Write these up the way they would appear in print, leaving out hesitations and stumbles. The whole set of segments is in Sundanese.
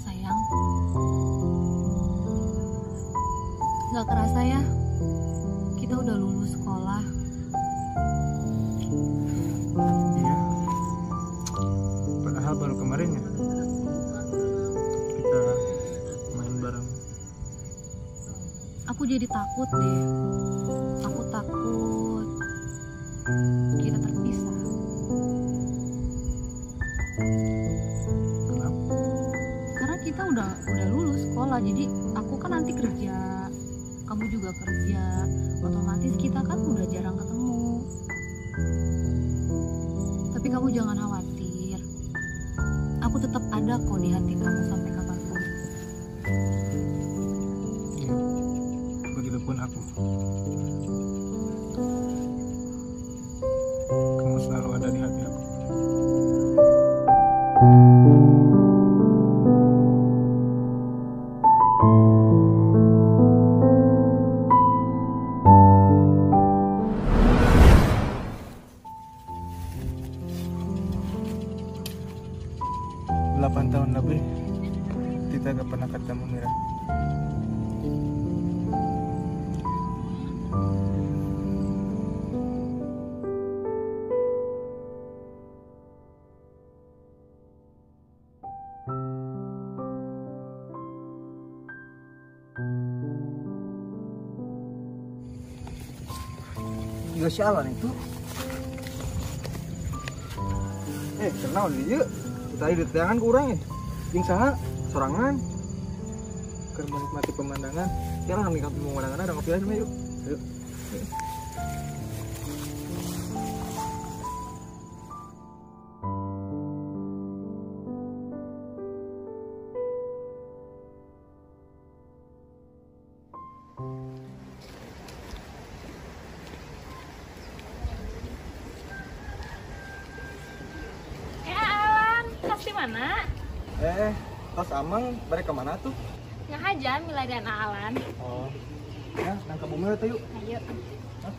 Sayang, gak kerasa ya, kita udah lulus sekolah. Iya, padahal baru kemarin ya kita main bareng. Aku jadi takut deh, aku takut kita terpisah. Kenapa? Karena kita udah lulus sekolah, jadi aku kan nanti kerja, kamu juga kerja, otomatis kita kan udah jarang ketemu. Tapi kamu jangan khawatir, aku tetap ada kok di hati kamu sampai kapanpun. Ya, begitupun aku. Kamu selalu ada di hati aku. 8 tahun lebih kita gak pernah ketemu, Mira. Juga sialan itu. Kenal dia. Tadi di tangan kurang ya, jeung saha sorangan keur menikmati pemandangan. Ya lah menikmati pemandangan, ada ngopi aja yuk. Yuk. Mana? Tos Amang balik ke mana tuh? Ngahaja milarian Alan. Oh. Ya, nangkap bumi tuh yuk. Ayo. Hah?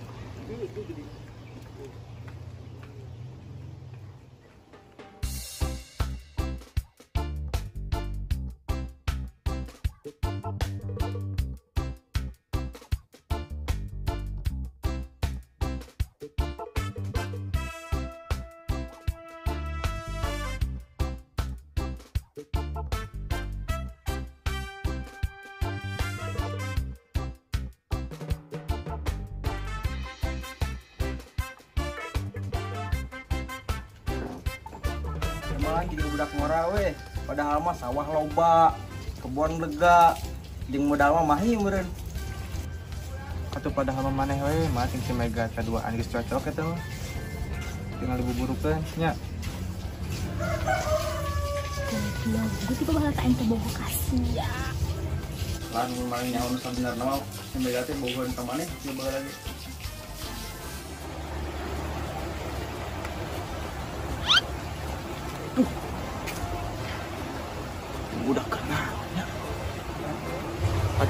Emang jadi budak ngora weh, padahal mah sawah loba, kebon lega, jeung modal mah mahi meureun. Atuh padahal mah maneh we, mah sing si Mega teh duaan geus cocok eta mah. Tinggal dibuburukeun nya. Gokil, gue tipe bakal tak ente bogo kasih ya. Lan maling nyaho nu sabenerna mah si Mega teh bogohan ka maneh coba lagi.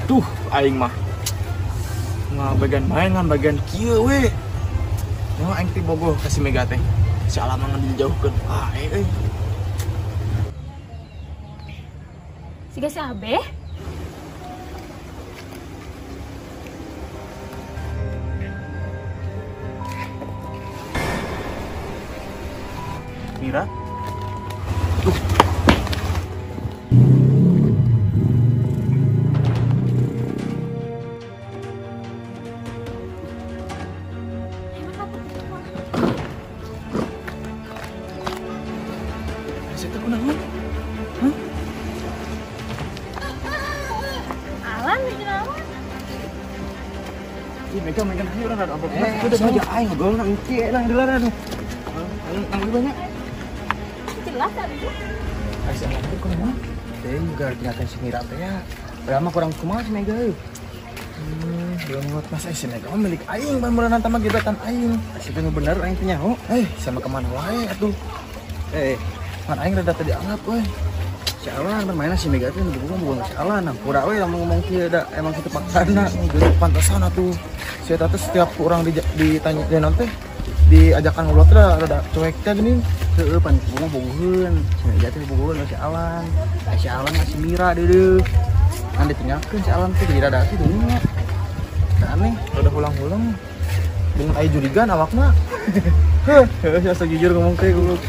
Duh, aing mah. Nggak bagian main, nggak bagian kieu we. Nyawa aing teh bogoh ka si Mega teh. Si Alam mah dijauhkeun. Ah, euy. Siga si Abe? Mira? Duh. Udah aing ngobrol nang engke nang dilarang. Nang banyak. Jelas tadi. Ai si Alam teh kumaha? Teh juga tinggalkan si Mira teh ya. Padahal mah kurang kumaha si Mega euy. Belum mas si Mega mah milik aing ban meureunan tama gebetan aing. Si teh bener aing teh nyaho. Sama kemana wae atuh. Ngan aing rada teu dianggap euy. Si Alan bermain si Mega teh nu boga si Alan nah pura we lamun ngomong kieu da emang kitu paksana. Pantesan atuh. Si eta teh setiap orang ditanya dia nanti diajakan ngobrol teh rada cuek teh geuning. Heueuh pan boga bogoheun. Si Mega teh bogoheun si Alan. Si Alan si Mira deudeuh. Ngan ditinggalkeun si Alan teh jadi rada kitu nya. Aneh, rada hulang-hulang. Dengan aya jurigan awakna. Heuh, asa jujur ngomong teh goblok.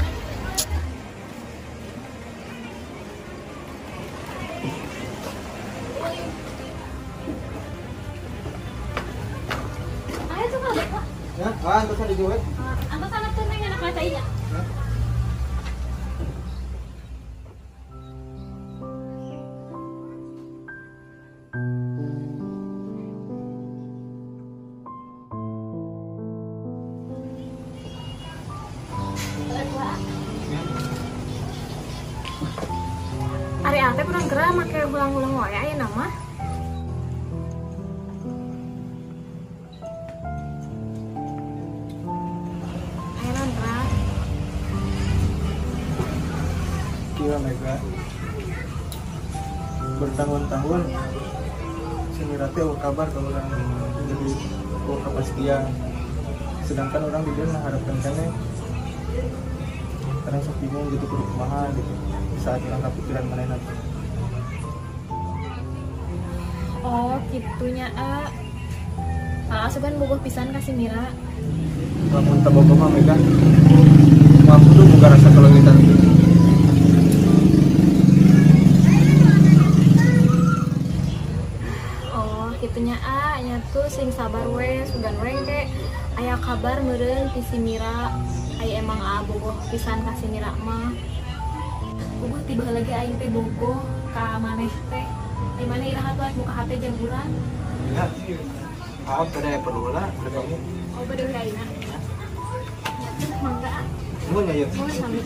Ari ate kurang gerah make ulang-ulang wae aya nama. Aya naon gerah? Kieu Mega. Bertahun-tahun si Mira teh eueuh kabar ka urang, jadi eueuh kapastian. Sedangkan orang di dieu mengharapkan keneh. Kadang sok bingung gitu kudu kumaha gitu. Di saat orang kepikiran manehna. Oh, kitunya a. Asupan bogoh pisan ka si Mira. Lamun teu bogoh mah Mega. Mah kudu boga rasa kaleungitan itu. Oh, kitunya a, nya tuh sing sabar we, sugan we ke aya kabar meureun ti si Mira. Aya emang a bogoh pisan ka si Mira mah. Bogoh tiba lagi aing teh bogoh ka maneh teh. Ai maneh iraha tuh muka hate jeung urang. Ya. Maaf tadi aya perlu lah udah kamu. Oh, bade we ayeuna. Nya tuh mangga. Nuhun ya, yeuh. Nuhun sami.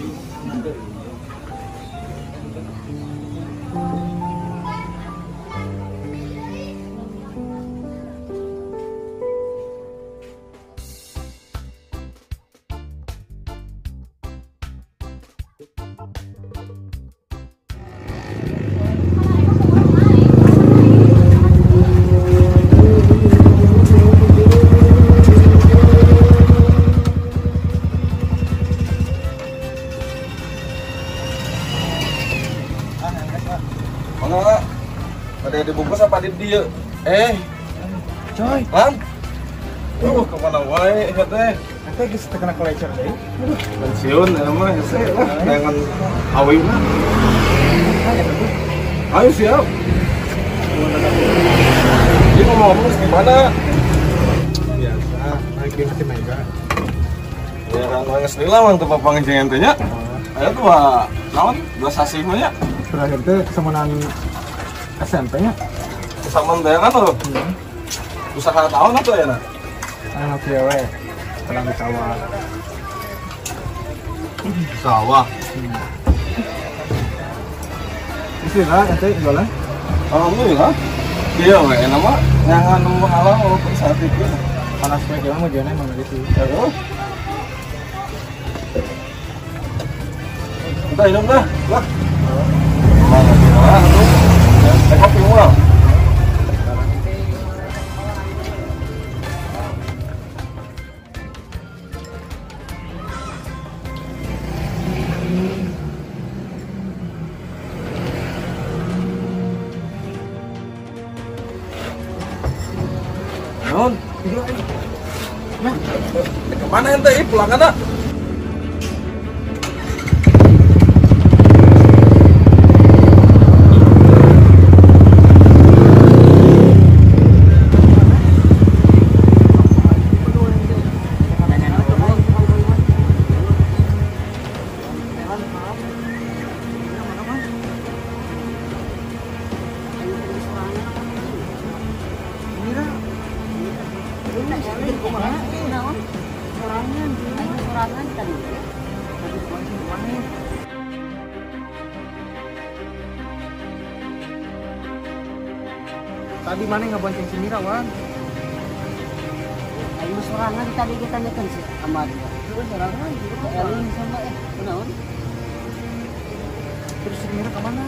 Ada dibungkus apa di dia? Coy. Lan. Kemana wae eta teh? Eta geus teu kena kolecer deui. Aduh, pensiun eta mah hese lah, dengan awi mah. Ayo siap. Ini ngomong-ngomong gimana? Biasa, naik di hati Mega. Ya kan geus lila mah teu papanggih jeung ente nya. Ayo tuh naon? Dua sasih mah nya. Terakhir teh kesamaan SMP nya. Kesamaan teh kan tuh. Usaha tahun atau ya nak? Ah, cewek. Tenang di sawah. Sawah. Istilah ente jualan? Alhamdulillah. Iya, we enak mah. Nyangan nu halal walaupun saat itu. Panas we mah jualan emang gitu. Heeh. Kita minum dah. Lah. Mana tuh? Kopi murah. Nah, kemana ente? Ih, pulang ada. Tadi mana ngabonceng si Mira, Wan? Ayo sorangan tadi kita tanyakan sih sama dia. Terus sorangan gitu Elin sama kunaon? Terus si Mira kemana?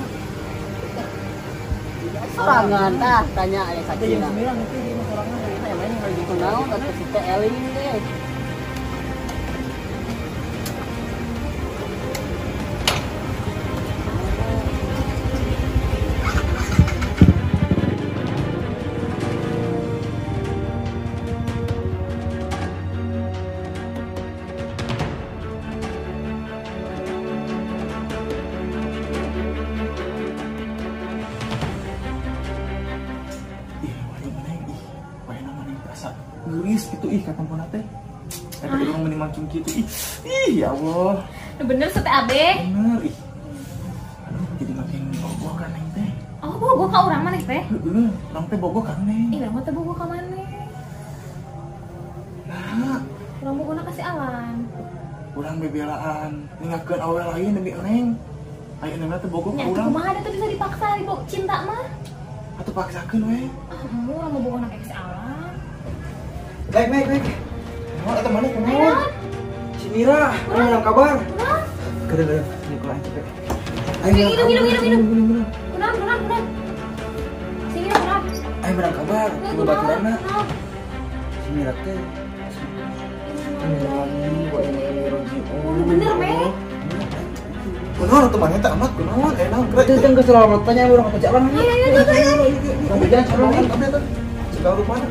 Sorangan tah tanya aya sakina. Si Mira nanti di sorangan yang lain yang kunaon atuh si teh Elin teh. Gelis gitu ih kapan pun teh. Eta urang meni makin kitu ih. Ih ya Allah. Bener sete abe. Bener ih. Aduh jadi makin bogoh kan neng teh. Oh bogoh ka urang maneh teh? Heeh, urang teh bogoh ka neng. Ih urang mah teh bogoh ka maneh. Nah, urang bogohna ka si Alan. Urang bebelaan ninggalkeun awewe lain demi neng. Aya neng teh bogoh ka urang. Kumaha da teh bisa dipaksa di cinta mah? Atuh paksakeun we. Ah, urang mah bogohna ka si Alan. Baik, baik, baik. Kunaon eta maneh kunaon? Si Mira, mana kabar? Keureun, ini kurang capek. Ayo, minum, minum, minum. Kunaon, kunaon, kunaon. Si Mira kunaon? Ayo menang kabar, kudu baturana. Si Mira teh. Bener, me. Kunaon atuh maneh teh amat kunaon? Eh naon geura? Teu teu geus selalu tanya urang ka jalan. Ayo, ayo, ayo. Sampai jalan jalan kabeh teh. Segala rupana.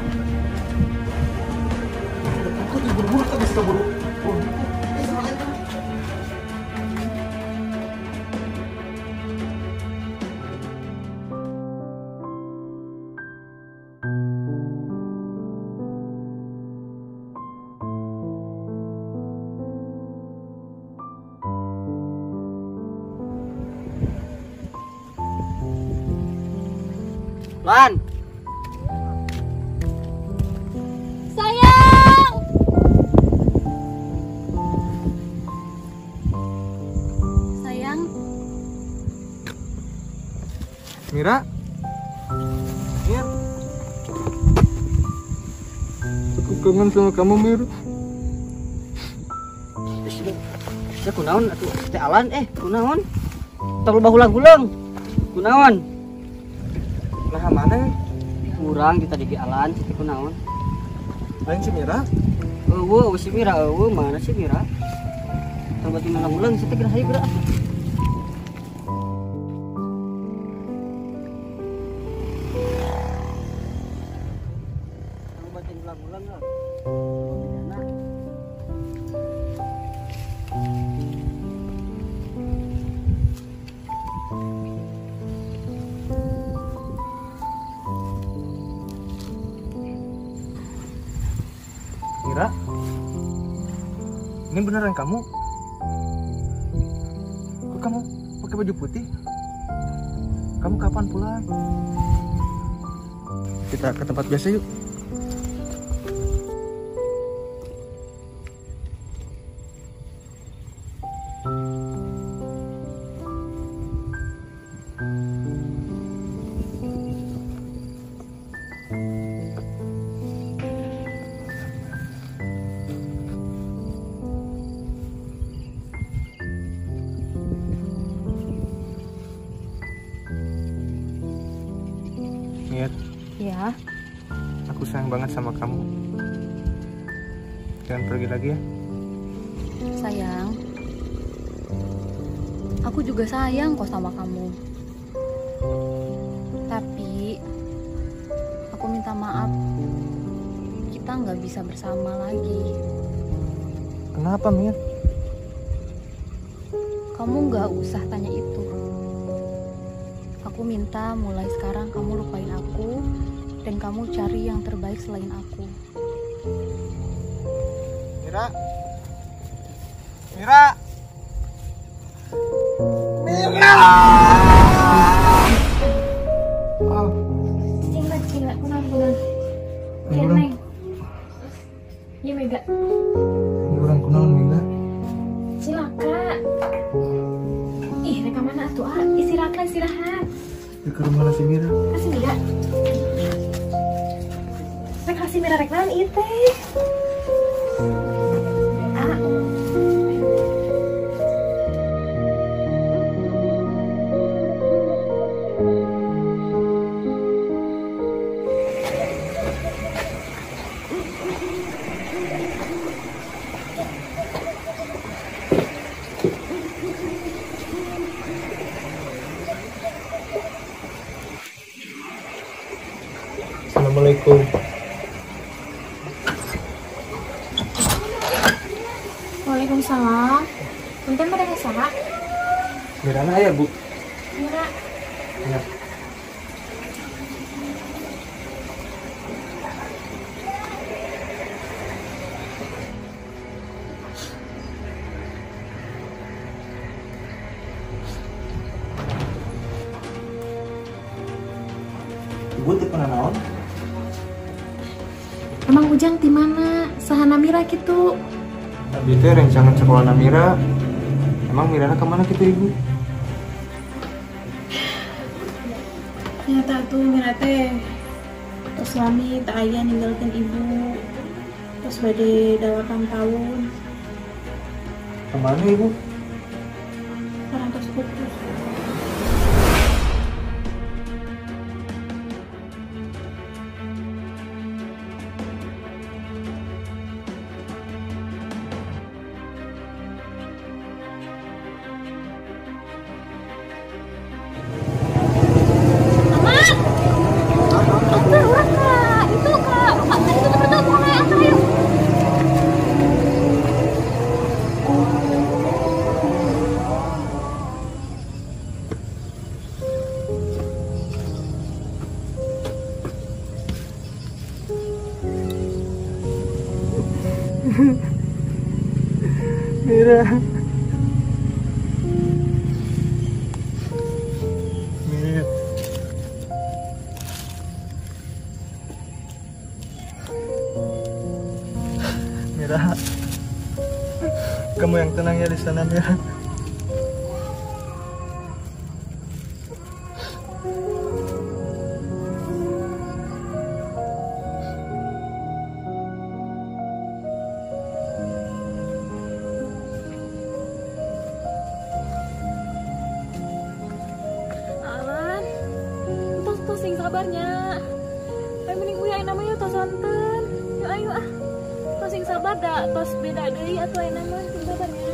Buru-buru tapi suka buru. Lan. Sayang. Sayang. Mira. Mir. Aku kangen sama kamu, Mir. Sia kunaon atuh teh Alan kunaon? Tong loba hulang-huleng. Kunaon? Nah, mana? Kurang di tadi ge Alan teh kunaon? Lain si Mira? Eueuh, si Mira eueuh, mana si Mira? Tong batu hulang-huleng si teh geura hayu geura. Tong batu hulang-huleng lah. Mira, ini beneran kamu? Kok kamu pakai baju putih? Kamu kapan pulang? Kita ke tempat biasa yuk. Mir. Ya. Aku sayang banget sama kamu. Jangan pergi lagi ya. Sayang. Aku juga sayang kok sama kamu. Tapi aku minta maaf. Kita nggak bisa bersama lagi. Kenapa, Mir? Kamu nggak usah tanya itu. Aku minta mulai sekarang kamu lupain aku dan kamu cari yang terbaik selain aku. Mira, Mira, Mira. Cing cing kunaon kunaon. Kieu Neng. Ieu Mega. Urang kunaon Mega? Cilaka. Ih, rek mana atuh ah? Istirahat lah, istirahat. Ke rumah si Mira. Ka si Mira. Rek ka si Mira rek naon ieu teh? Ah. Assalamualaikum. Waalaikumsalam. Punten pada saha? Mirana aya, Bu. Mira. Ya. Ibu teu pernah naon? Emang Ujang di mana? Sahana Mira gitu. Abi teh rencangan sekolah Mira. Emang Mirana kemana gitu ibu? Ternyata tuh Mira teh terus suami tak ayah ninggalkan ibu. Terus bade 8 tahun. Kemana ibu? Parantos putus. Mira. Mira. Mira. Kamu yang tenang ya di sana, Mira. Sing sabarnya. Ayo mending uya namanya tos sonten. Yuk ayo ah. Tos sing sabar da, tos beda deui atuh ayeuna mah sing sabarnya.